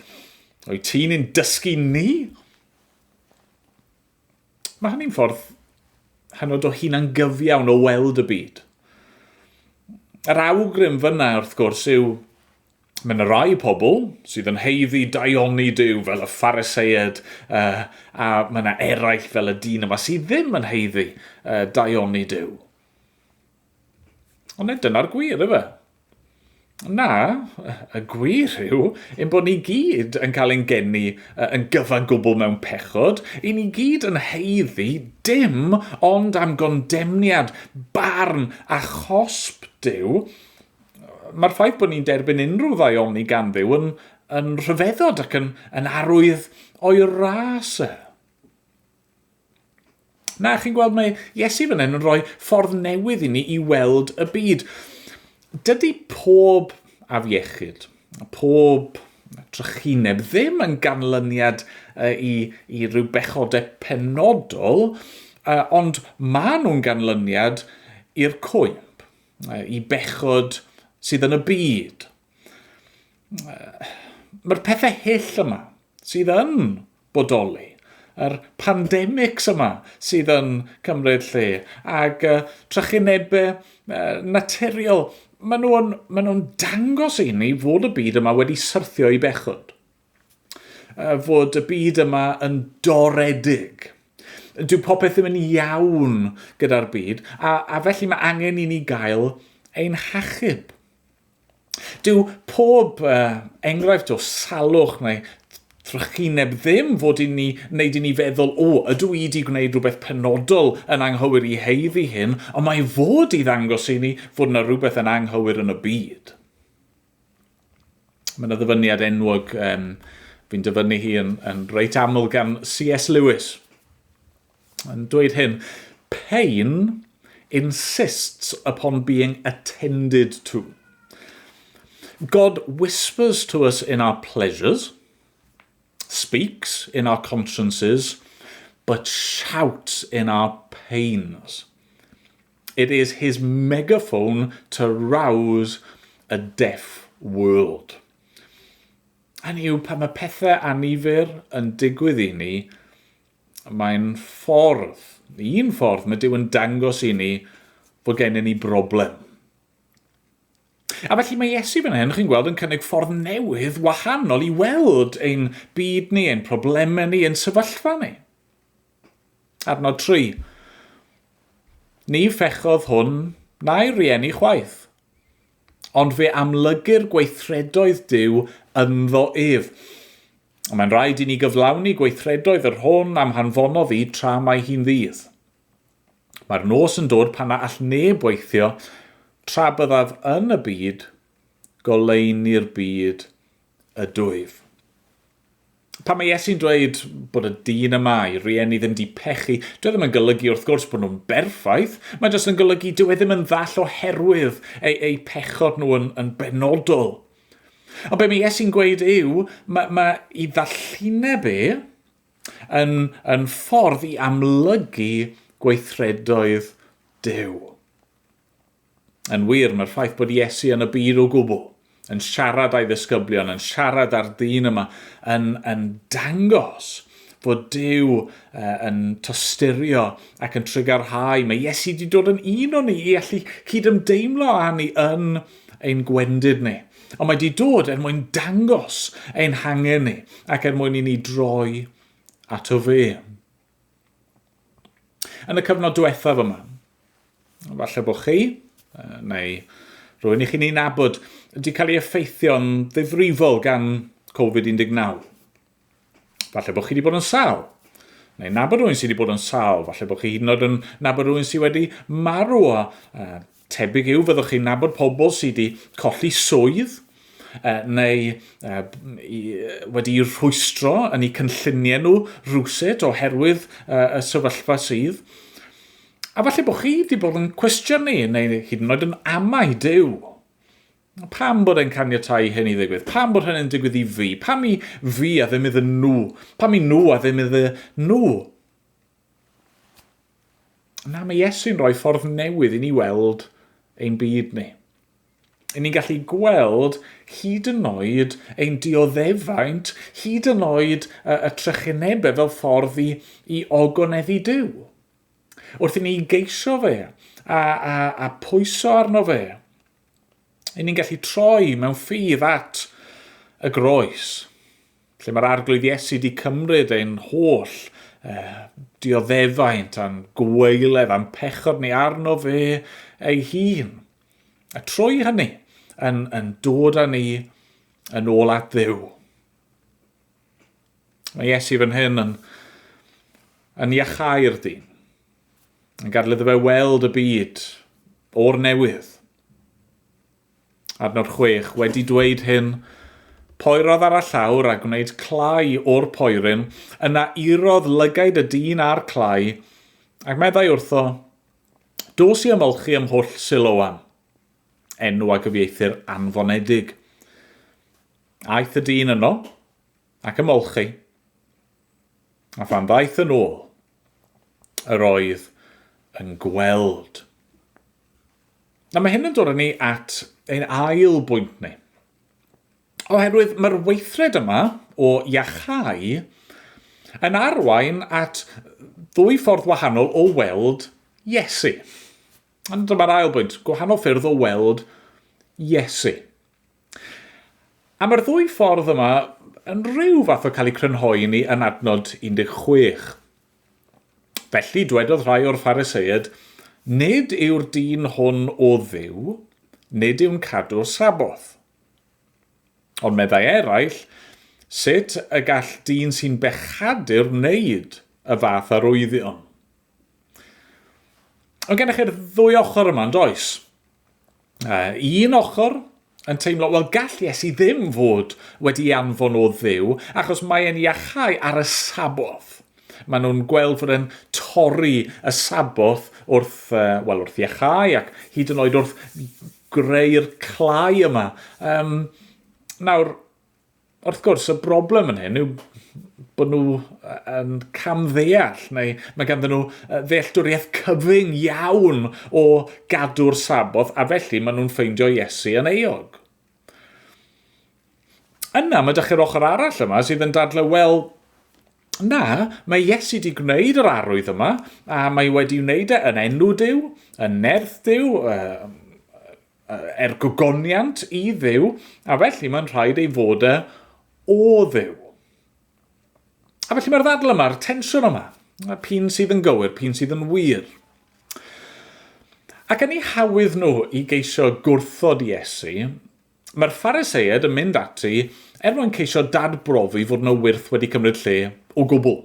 Wyt ti'n ein dysgu ni? Mae hynny'n ffordd hynod o hunangyfiawn o weld y byd. Yr awgrym fyna, wrth gwrs, yw Mae yna rai pobl sydd yn haeddu daioni Duw fel y Phariseaid, a mae yna eraill fel y dyn yma sydd ddim yn haeddu daioni Duw. Ond nid dyna'r gwir, efe? Na, y gwir yw ein bod ni gyd yn cael ein geni yn gyfan gwbl mewn pechod, i ni gyd yn haeddu dim ond am gondemniad, barn a chosb Duw, mae'r ffaith bod ni'n derbyn unrhyw ddaioni gan Dduw yn, yn rhyfeddod ac yn, yn arwydd o'i ras e. Na, chi'n gweld mae Iesu fan hyn yn rhoi ffordd newydd i ni i weld y byd. Dydy pob afiechyd, pob trychineb ddim yn ganlyniad i, i ryw bechodau penodol, ond maen nhw'n ganlyniad i'r cwymp. i bechod sydd yn y byd. Mae'r pethau hyll yma sydd yn bodoli, yr pandemics yma sydd yn cymryd lle, ac trychinebau naturiol, maen nhw'n maen nhw dangos i ni fod y byd yma wedi syrthio i bechod. Fod y byd yma yn doredig. Dyw popeth ddim yn iawn gyda'r byd, a, a felly mae angen i ni gael ein hachub. Dyw pob enghraifft o salwch neu trychineb ddim fod i ni wneud i ni feddwl, o, ydw i wedi gwneud rhywbeth penodol yn anghywir i haeddu hyn, ond mae fod i ddangos i ni fod yna rhywbeth yn anghywir yn y byd. Mae yna ddyfyniad enwog, fi'n dyfynnu hi yn, yn reit aml gan C.S. Lewis, yn dweud hyn, Pain insists upon being attended to. God whispers to us in our pleasures, speaks in our consciences, but shouts in our pains. It is his megaphone to rouse a deaf world. Hynny yw, pan mae pethau annifyr yn digwydd i ni, mae'n ffordd, un ffordd mae Duw yn dangos i ni fod gennym ni broblem. A felly mae Iesu fan hyn, chi'n gweld, yn cynnig ffordd newydd wahanol i weld ein byd ni, ein problemau ni, ein sefyllfa ni. Adnod 3. Ni phechodd hwn na'i rieni chwaith, ond fe amlygir gweithredoedd Duw ynddo ef. Mae'n rhaid i ni gyflawni gweithredoedd yr hwn am hanfonodd i tra mae hi'n ddydd. Mae'r nos yn dod pan na all neb weithio, tra byddaf yn y byd, goleuni'r byd ydwyf. Pan mae Iesu'n dweud bod y dyn yma a'i rieni ddim di pechu, dyw e ddim yn golygu wrth gwrs bod nhw'n berffaith, mae jyst yn golygu dyw e ddim yn ddall oherwydd eu, eu pechod nhw yn, yn benodol. Ond be mae Iesu'n gweud yw, mae, mae i ddallineb e yn, yn ffordd i amlygu gweithredoedd Duw. Yn wir, mae'r ffaith bod Iesu yn y byd o gwbl, yn siarad â'i ddisgyblion, yn siarad â'r dyn yma, yn, yn dangos fod Duw uh, yn tosturio ac yn trugarhau. Mae Iesu wedi dod yn un o'n ni i allu cydymdeimlo â ni yn ein gwendid ni. Ond mae wedi dod er mwyn dangos ein hangen ni ac er mwyn i ni droi ato fe. Yn y cyfnod diwethaf yma, falle bod chi, neu rhywun i chi'n ei nabod, wedi cael ei effeithio'n ddifrifol gan Covid-19. Falle bod chi wedi bod yn sâl, neu nabod rhywun sydd wedi bod yn sâl, falle bod chi hyd yn oed yn nabod rhywun sydd wedi marw a Tebyg yw fyddwch chi'n nabod pobl sydd wedi colli swydd neu wedi'u rhwystro yn eu cynlluniau nhw rhywsut oherwydd y sefyllfa sydd. A falle bod chi wedi bod yn cwestiynu neu hyd yn oed yn amau Duw. Pam bod e'n caniatáu hyn i ddigwydd? Pam bod hynny'n digwydd i fi? Pam i fi a ddim iddyn nhw? Pam i nhw a ddim iddyn nhw? Na, mae Iesu'n rhoi ffordd newydd i ni weld ein byd ni. I ni'n gallu gweld hyd yn oed ein dioddefaint, hyd yn oed y, y trychinebau fel ffordd i, i ogoneddu Duw. Wrth i ni geisio fe a, a, a pwyso arno fe, i ni'n gallu troi mewn ffydd at y groes, lle mae'r Arglwydd Iesu wedi cymryd ein holl eh, dioddefaint a'n gwaeledd a'n pechod ni arno fe ei hun. A trwy hynny, yn, yn dod â ni yn ôl at Dduw. Mae Iesu fan hyn yn, yn iachau'r dyn, yn gadael iddo fe weld y byd o'r newydd. Adnod 6, wedi dweud hyn, poerodd ar y llawr a gwneud clai o'r poeryn, yna irodd lygaid y dyn a'r clai, ac meddai wrtho, Dos i ymolchi ym mhwll Siloam, enw a gyfieithir anfonedig. Aeth y dyn yno, ac ymolchi, a phan ddaeth yn ôl, yr oedd yn gweld. Na, mae hyn yn dod â ni at ein ail bwynt ni. Oherwydd mae'r weithred yma o iachau yn arwain at ddwy ffordd wahanol o weld Iesu. Ond dyma'r ail bwynt, gwahanol ffyrdd o weld Iesu. A mae'r ddwy ffordd yma yn rhyw fath o cael eu crynhoi i ni yn adnod 16. Felly dwedodd rhai o'r Phariseaid, Nid yw'r dyn hwn o Dduw, nid yw'n cadw'r Saboth. Ond meddai eraill, Sut y gall dyn sy'n bechadur wneud y fath arwyddion? Ond gennych chi'r ddwy ochr yma, yn does? Un ochr yn teimlo, wel, gall Iesu ddim fod wedi ei anfon o Dduw, achos mae e'n iachau ar y Saboth. Maen nhw'n gweld fod e'n torri y Saboth wrth, uh, wel, wrth iachau ac hyd yn oed wrth greu'r clai yma. Um, nawr, Wrth gwrs, y broblem yn hyn yw bod nhw yn camddeall, neu mae ganddyn nhw ddealltwriaeth cyfyng iawn o gadw'r Saboth, a felly maen nhw'n ffeindio Iesu yn euog. Yna, mae dych chi'r ochr arall yma sydd yn dadlau, wel, na, mae Iesu wedi gwneud yr arwydd yma, a mae wedi wneud e yn enw Duw, yn nerth Duw, er gogoniant i Dduw, a felly mae'n rhaid ei fod e o Dduw. A felly mae'r ddadl yma, yr tensiwn yma, p'un sydd yn gywir, p'un sydd yn wir. Ac yn eu hawydd nhw i geisio gwrthod Iesu, mae'r Phariseaid yn mynd ati er mwyn ceisio dadbrofi fod yna wyrth wedi cymryd lle o gwbl.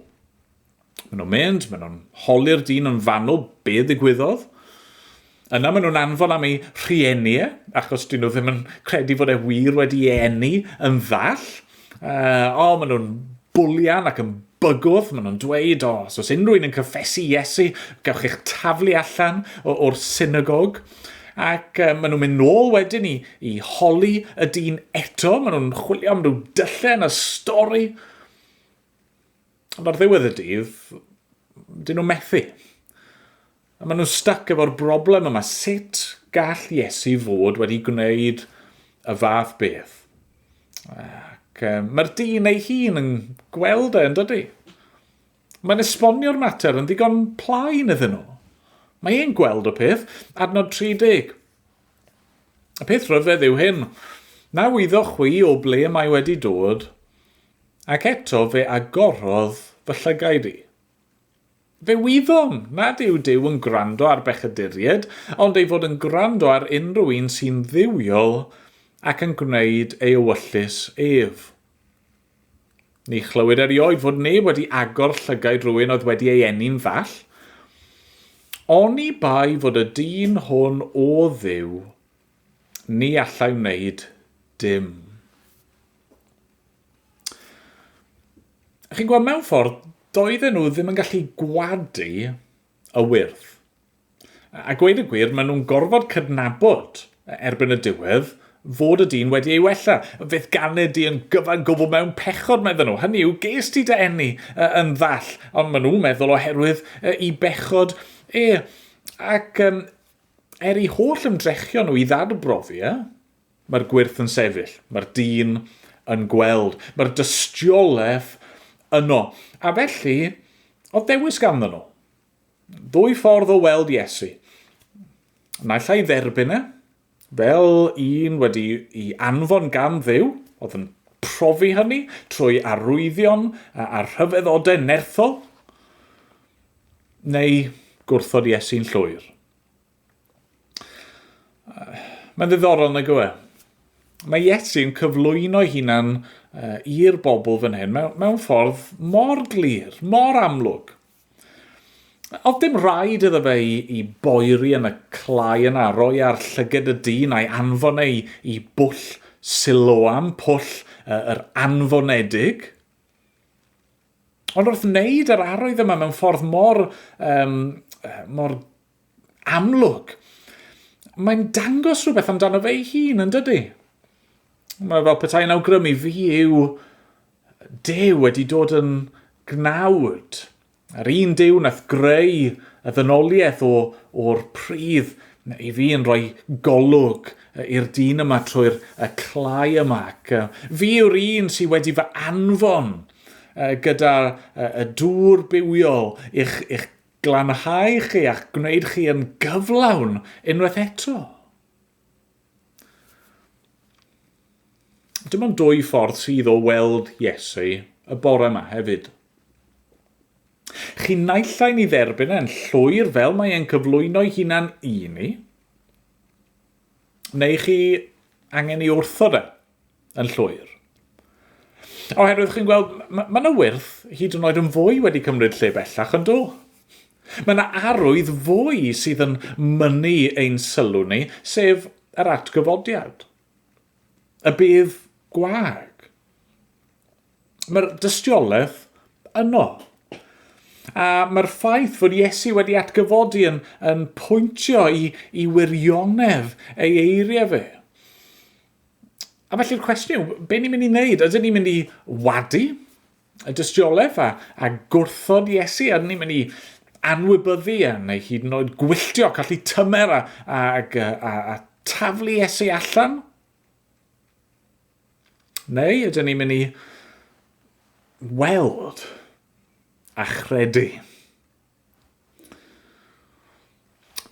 Maen nhw'n mynd, maen nhw'n holi'r dyn yn fanwl be ddigwyddodd. Yna maen nhw'n anfon am ei rhieni e, achos dyn nhw ddim yn credu fod e wir wedi ei eni yn ddall. O, maen nhw'n bwlian ac yn bygwth, maen nhw'n dweud, o, os oes unrhyw un yn cyffesu Iesu, gewch chi'ch taflu allan o'r synagog. Ac maen nhw'n mynd nôl wedyn i holi y dyn eto, maen nhw'n chwilio am ryw dyllau yn y stori. Ond ar ddiwedd y dydd, dyn nhw'n methu. A maen nhw'n stuck efo'r broblem yma. Sut gall Iesu fod wedi gwneud y fath beth? Ac mae'r dyn ei hun yn gweld e, yn dydy? Mae'n esbonio'r mater yn ddigon plaen iddyn nhw. Mae e'n gweld y peth, adnod 30. Y peth rhyfedd yw hyn. Na wyddoch chwi o ble mae wedi dod, Ac eto fe agorodd fy llygaid i. Fe wyddom nad yw Duw yn gwrando ar bechaduriaid, ond ei fod yn gwrando ar unrhyw un sy'n dduwiol ac yn gwneud ei ewyllys ef. Ni chlywyd erioed fod neb wedi agor llygaid rhywun oedd wedi ei eni'n ddall. Oni bai fod y dyn hwn o Dduw, ni allai wneud dim. Chi'n gweld, mewn ffordd, doedden nhw ddim yn gallu gwadu y wyrth. A gweud y gwir, maen nhw'n gorfod cydnabod erbyn y diwedd fod y dyn wedi ei wella. Fydd ganed di yn gyfan gwbl mewn pechod, meddyn nhw. Hynny yw, ges ti dy eni yn ddall, ond maen nhw'n meddwl oherwydd i bechod e. Ac er i holl ymdrechion nhw i ddadbrofi e, Mae'r gwyrth yn sefyll, mae'r dyn yn gweld, mae'r dystiolaeth yno. A felly, oedd dewis ganddyn nhw. Ddwy ffordd o weld Iesu. Naill ai dderbyn e, fel un wedi i anfon gan Dduw, oedd yn profi hynny trwy arwyddion a rhyfeddodau nerthol, neu gwrthod Iesu'n llwyr. Mae'n ddiddorol nag yw e? Mae Iesu'n cyflwyno ei hunan i'r bobl fan hyn mewn ffordd mor glir, mor amlwg. Oedd dim rhaid iddo fe i boeri yn y clai yna, roi ar llyged y dyn a'i anfon e i bwll Siloam, pwll yr anfonedig. Ond wrth wneud yr arwydd yma mewn ffordd mor, um, mor amlwg, mae'n dangos rhywbeth amdano fe ei hun, yn dydy? Mae fel petai'n awgrymu fi yw Duw wedi dod yn gnawd. Yr un Duw nath greu y ddynoliaeth o, o'r pridd i fi yn rhoi golwg i'r dyn yma trwy'r y clai yma. Ac fi yw'r un sydd wedi fy anfon gyda y dŵr bywiol i'ch, i'ch glanhau chi a'ch gwneud chi yn gyflawn unwaith eto. Dim ond dwy ffordd sydd o weld Iesu y bore yma hefyd. Chi naill ai'n ei dderbyn e'n llwyr fel mae e'n cyflwyno'i hunan i ni, neu chi angen ei wrthod e yn llwyr. Oherwydd chi'n gweld, mae yna wyrth hyd yn oed yn fwy wedi cymryd lle bellach yn do. Mae yna arwydd fwy sydd yn mynnu ein sylw ni, sef yr atgyfodiad. Y bydd gwag. Mae'r dystiolaeth yno. A mae'r ffaith fod Iesu wedi atgyfodi yn, yn pwyntio i, i wirionedd ei eiriau fe. A felly'r cwestiwn yw, be ni'n mynd i wneud? Ydyn ni'n mynd i wadu y dystiolaeth a, a gwrthod Iesu? Ydyn ni'n mynd i anwybyddu e, neu hyd yn oed gwylltio, colli tymer a, a, a, a, a taflu Iesu allan? Neu ydyn ni'n mynd i weld a chredu?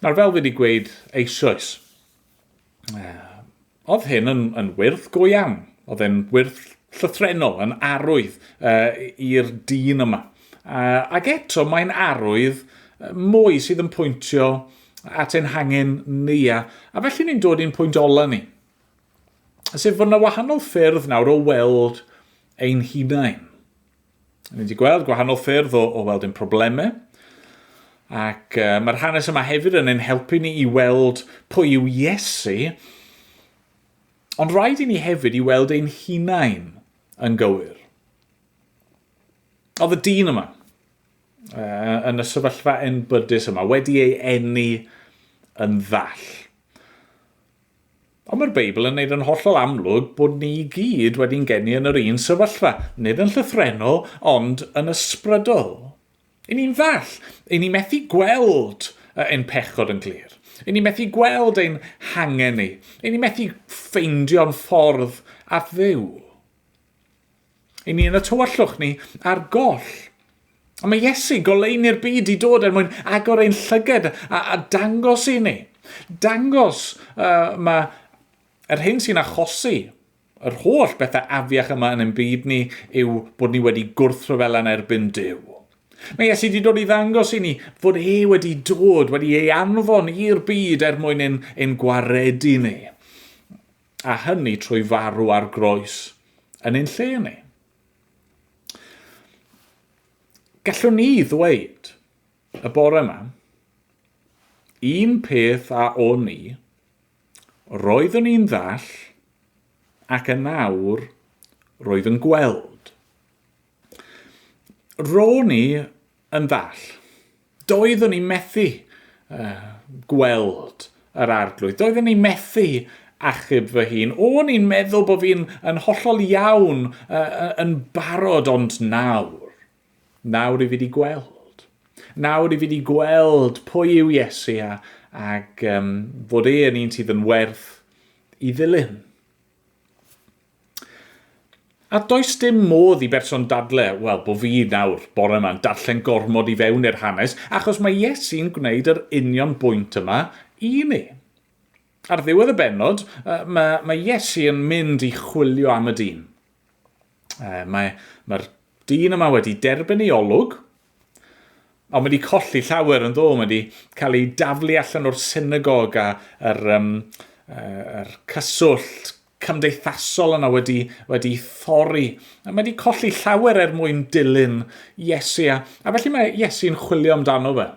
Nawr, fel fi wedi gweud eisoes, oedd hyn yn, yn wyrth go iawn. Oedd e'n wyrth llythrenol, yn arwydd uh, i'r dyn yma. Uh, ac eto, mae'n arwydd mwy sydd yn pwyntio at ein hangen ni. A, a felly ni'n dod i'n pwynt ola ni. Sef fod yna wahanol ffyrdd nawr o weld ein hunain. Ni wedi gweld gwahanol ffyrdd o, o weld ein problemau. Ac uh, mae'r hanes yma hefyd yn ein helpu ni i weld pwy yw Iesu. Ond rhaid i ni hefyd i weld ein hunain yn gywir. Oedd y dyn yma, uh, yn y sefyllfa enbydus yma, wedi ei eni yn ddall. Ond mae'r Beibl yn neud yn hollol amlwg bod ni i gyd wedi'n geni yn yr un sefyllfa, nid yn llythrennol, ond yn ysbrydol. I ni'n ddall, i ni methu gweld ein pechod yn glir. I ni methu gweld ein hangen ni. I ni methu ffeindio'n ffordd at Dduw. I ni yn y tywyllwch ni ar goll. A mae Iesu, goleuni'r byd, i dod er mwyn agor ein llyged a, a dangos i ni. Dangos uh, mae yr hyn sy'n achosi yr holl bethau afiach yma yn ein byd ni yw bod ni wedi gwrthryfela yn erbyn Duw. Mae Iesu wedi dod i ddangos i ni fod e wedi dod, wedi ei anfon i'r byd er mwyn ein, ein gwaredu ni. A hynny trwy farw ar groes yn ein lle ni. Gallwn ni ddweud y bore yma, un peth a o'n i, roeddwn i'n ddall ac yn awr roedd yn gweld. Ro'n i yn ddall. Doeddwn i methu uh, gweld yr arglwydd. Doeddwn i methu achub fy hun. O'n i'n meddwl bod fi'n yn hollol iawn uh, yn barod, ond nawr, nawr i fi wedi gweld. Nawr i fi wedi gweld pwy yw Iesu a, ac um, fod e yn un sydd yn werth i ddilyn. A does dim modd i berson dadle, wel, bo fi nawr, bore yma'n darllen gormod i fewn i'r hanes, achos mae Iesu'n gwneud yr union bwynt yma i ni. Ar ddiwedd y bennod, mae, mae Iesu yn mynd i chwilio am y dyn. Mae, mae'r dyn yma wedi derbyn ei olwg, ond mae wedi colli llawer yn ddo, mae wedi cael ei daflu allan o'r synagog a yr, um, yr cyswllt cymdeithasol yna wedi, wedi thorri. A mae wedi colli llawer er mwyn dilyn Iesu, a, a felly mae Iesu'n chwilio amdano fe.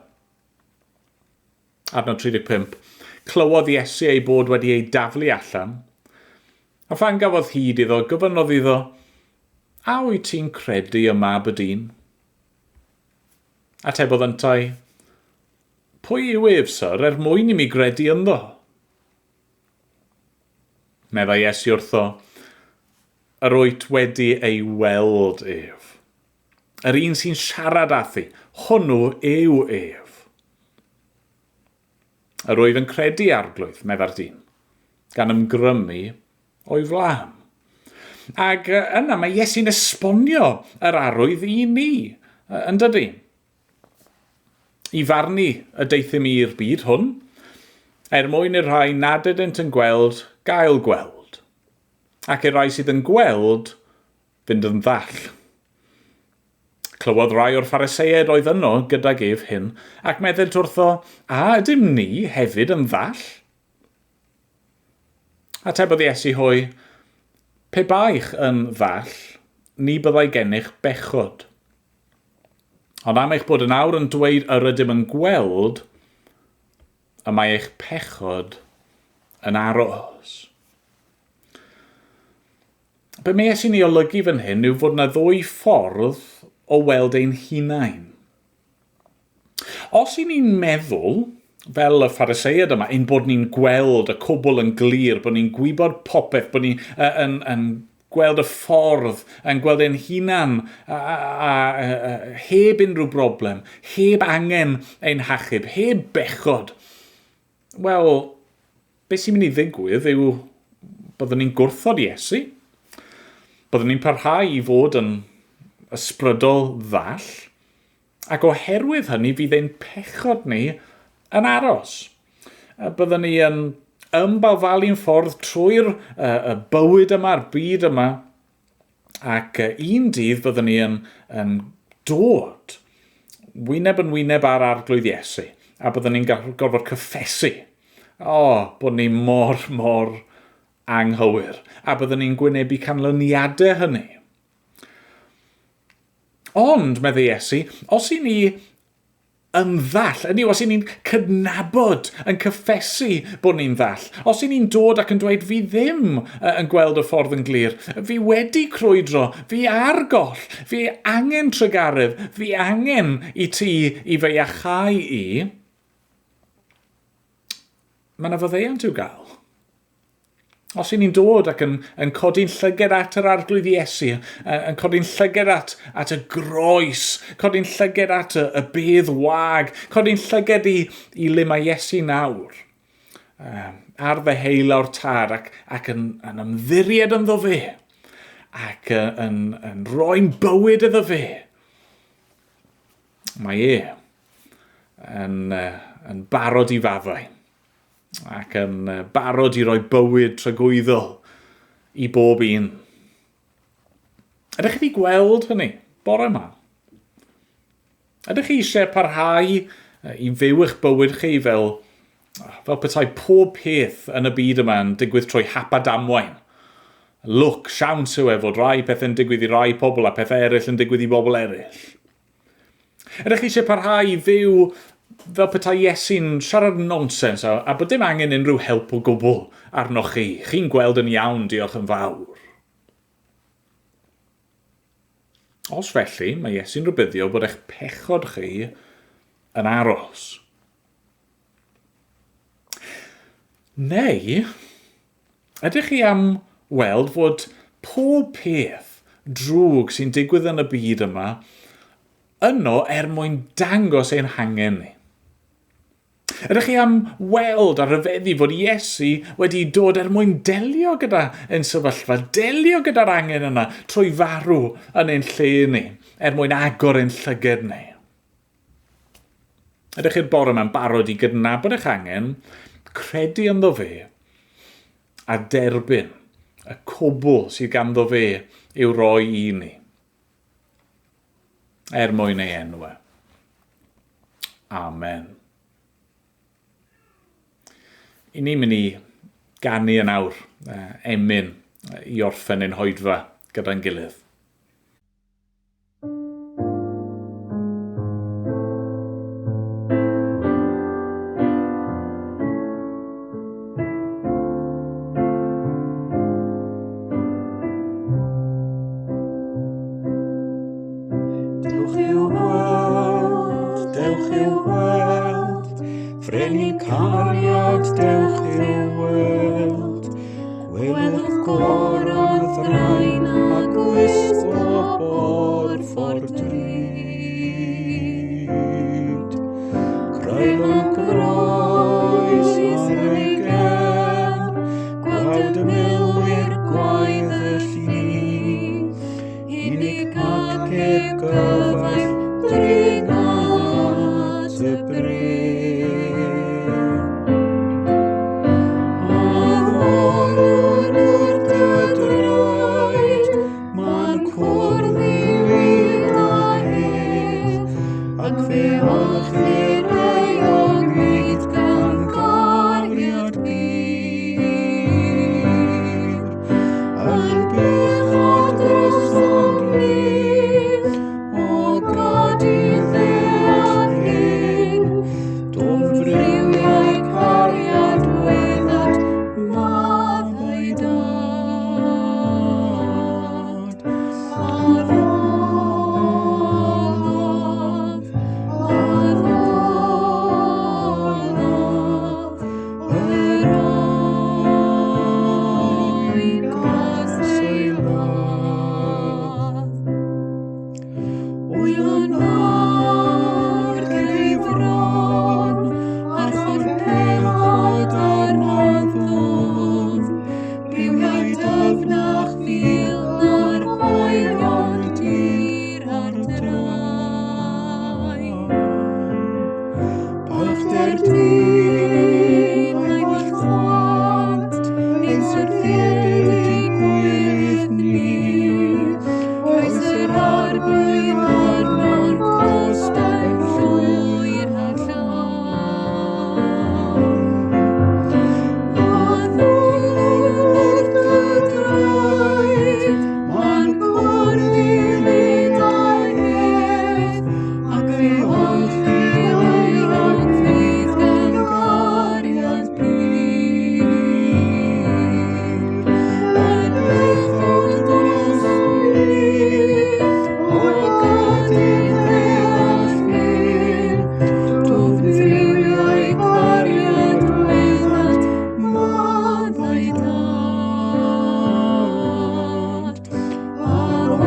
Adnod 35. Clywodd Iesu ei bod wedi ei daflu allan, a phan gafodd hyd iddo, gofynnodd iddo, A wyt ti'n credu y mab y dyn? Atebodd yntau, Pwy yw ef, syr, er mwyn i mi gredu ynddo? Meddai Iesu wrtho, Yr wyt wedi ei weld ef. Yr un sy'n siarad â thi, hwnnw yw ef. Yr wyf yn credu, Arglwydd, meddai'r dyn, gan ymgrymu o'i flaen. Ac yna mae Iesu'n esbonio yr arwydd i ni, yn dydy? I farnu y deuthum i'r byd hwn, er mwyn i'r rhai nad ydynt yn gweld gael gweld, ac i'r rhai sydd yn gweld fynd yn ddall. Clywodd rai o'r Phariseaid oedd yno gydag ef hyn, ac meddent wrtho, A ydym ni hefyd yn ddall? Atebodd Iesu hwy, Pe baech yn ddall, ni byddai gennych bechod. Ond am eich bod yn awr yn dweud yr ydym yn gweld, y mae eich pechod yn aros. Be mae Iesu'n ei olygu fan hyn yw fod yna ddwy ffordd o weld ein hunain. Os i ni'n meddwl fel y Phariseiad yma, ein bod ni'n gweld y cwbl yn glir, bod ni'n gwybod popeth, bod ni'n yn gweld y ffordd, yn gweld ein hunan a heb unrhyw broblem, heb angen ein hachub, heb bechod, wel, beth sy'n mynd i ddigwydd yw byddwn ni'n gwrthod Iesu, byddwn ni'n parhau i fod yn ysbrydol ddall, ac oherwydd hynny fydd ein pechod ni yn aros. Byddwn ni yn ymbalfalu'n ffordd trwy'r y bywyd yma, a'r byd yma, ac un dydd byddwn ni yn dod wyneb yn wyneb â'r Arglwydd Iesu, a byddwn ni'n gorfod cyffesu, o, bod ni mor, mor anghywir, a byddwn ni'n gwynebu canlyniadau hynny. Ond, meddai Iesu, os i ni yn ddall, hynny yw, os i ni'n cydnabod, yn cyffesu bod ni'n ddall, os i ni'n dod ac yn dweud fi ddim yn gweld y ffordd yn glir, fi wedi crwydro, fi ar goll, fi angen trugaredd, fi angen i ti i fy iachau i, mae yna faddeuant i'w gael. Os y'n ni'n dod ac yn codi'n llyged at yr Arglwydd Iesu, yn codi'n llyged at y groes, codi'n llyged at y bedd wag, codi'n llyged i le mae Iesu nawr, ar ddeheulaw'r Tad ac yn ymddiried ynddo fe, ac yn rhoi'n bywyd iddo fe, mae e yn barod i faddau ac yn barod i roi bywyd tragwyddol i bob un. Ydych chi wedi gweld hynny bore yma? Ydych chi eisiau parhau i fyw eich bywyd chi fel petai pob peth yn y byd yma yn digwydd trwy hap a damwain? Lwc, siawns yw e fod rai pethau'n digwydd i rai pobl a pethau eraill yn digwydd i bobl eraill. Ydych chi eisiau parhau i fyw fel petai Iesu'n siarad nonsens a bod dim angen unrhyw help o gwbl arnoch chi? Chi'n gweld yn iawn, diolch yn fawr. Os felly, mae Iesu'n rhybuddio bod eich pechod chi yn aros. Neu, ydych chi am weld fod pob peth drwg sy'n digwydd yn y byd yma yno er mwyn dangos ein hangen ni? Ydych chi am weld a rhyfeddu fod Iesu wedi dod er mwyn delio gyda ein sefyllfa, delio gyda'r angen yna trwy farw yn ein lle ni, er mwyn agor ein llyged ni? Ydych chi'r bore yma'n barod i gydnabod eich angen, credu ynddo fe, a derbyn y cwbl sydd ganddo fe i'w roi i ni, er mwyn ei enw e. Amen. I ni'n mynd i ganu yn awr, emyn i orffen ein hoedfa gyda'n gilydd. Dewch i'w weld, dewch i'w weld, Frenin cariad, dewch i'w weld. Gwelwch goron ddrain a gwisgo borffor drud. Creulon groes ar ei gefn, gwawd y milwyr gwaedd y llu. Unig ac heb gyfaill dring at y bryn. Addolwn wrth dy draed, mae'n cwrdd i fyd a hedd, ac fe olchir ei oglyd gan gariad pur. Yn bechod drosom ni, o Arglwydd arno'r cost yn llwyr a llawn. A ddwl wrth dy draed, mae'n cwrdd i lid a hedd, ac fe olchi ei ragfydd gan gariad pur. Yn bechod dros ni, o gad i ddeall hyn, dwfn friwiau cariad weddant maddau dad. Addolaf,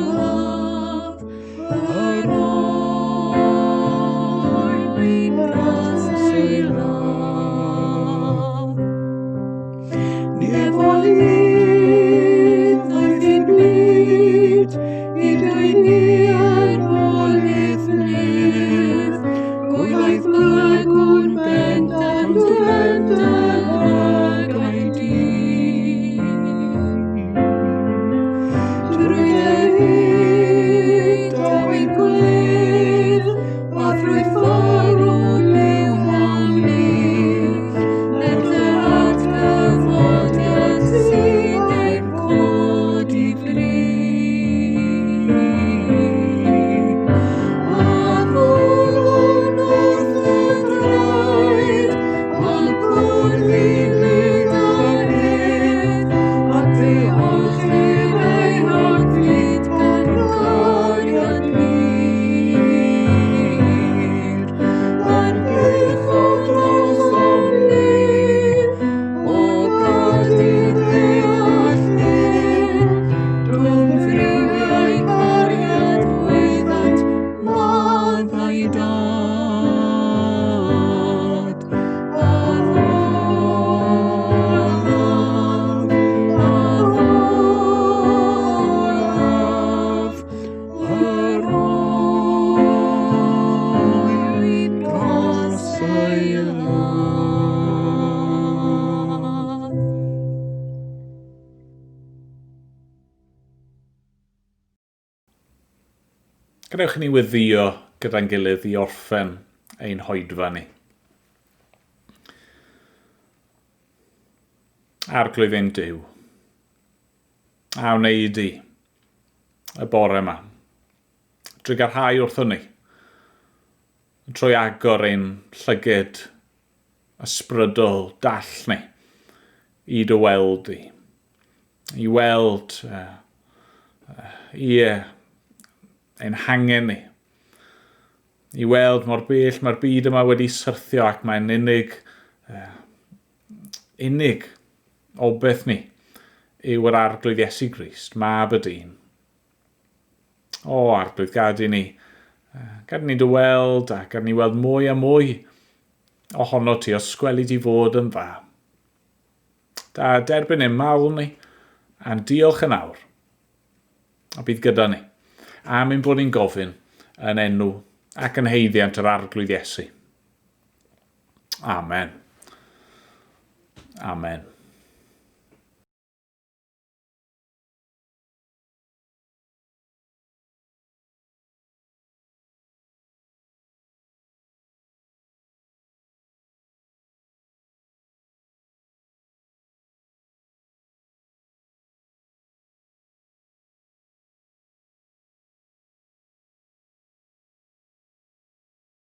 addolaf, yr oen dros ei ladd. Nefolydd aeth i'r byd, i dweud ar olydd nef. Gwylaeth bygwn bendant yn dy lygaid di. Drwy dy hyd daw ein gwledd, a thrwy ffordd yw hawni. Er dy atgyfodiad sy'n ein codi fri. A ddolwn wrth dy draed, a'n cwrdd i lid a hedd, ac fe olchir ei rhagfyd gan gariad pur. A'n bechod drosom ni, o gad i ddeall hyn, dwfn friwiau cariad weddant maddau dad. Addolaf, addolaf, yr oen dros ei ladd. Gadewch i ni weddio gyda'n gilydd i orffen ein hoedfa ni. Arglwydd ein Duw, a wneud i y bore yma, drugarhau wrthon ni, trwy agor ein llyged ysbrydol dall ni i dy weld i, i weld ie, ein hangen ni, i weld mor bell mae'r byd yma wedi syrthio ac mae'n unig obaith ni yw yr Arglwydd Iesu Grist, Mab y Dyn. O, Arglwydd, gad i ni, gad i ni dy weld a gad i ni weld mwy a mwy ohono ti, os gweli di fod yn dda. Da, derbyn ein mawl ni, a'n diolch yn awr, a bydd gyda ni, am ein bod ni'n gofyn yn enw ac yn haeddiant yr Arglwydd Iesu. Amen. Amen.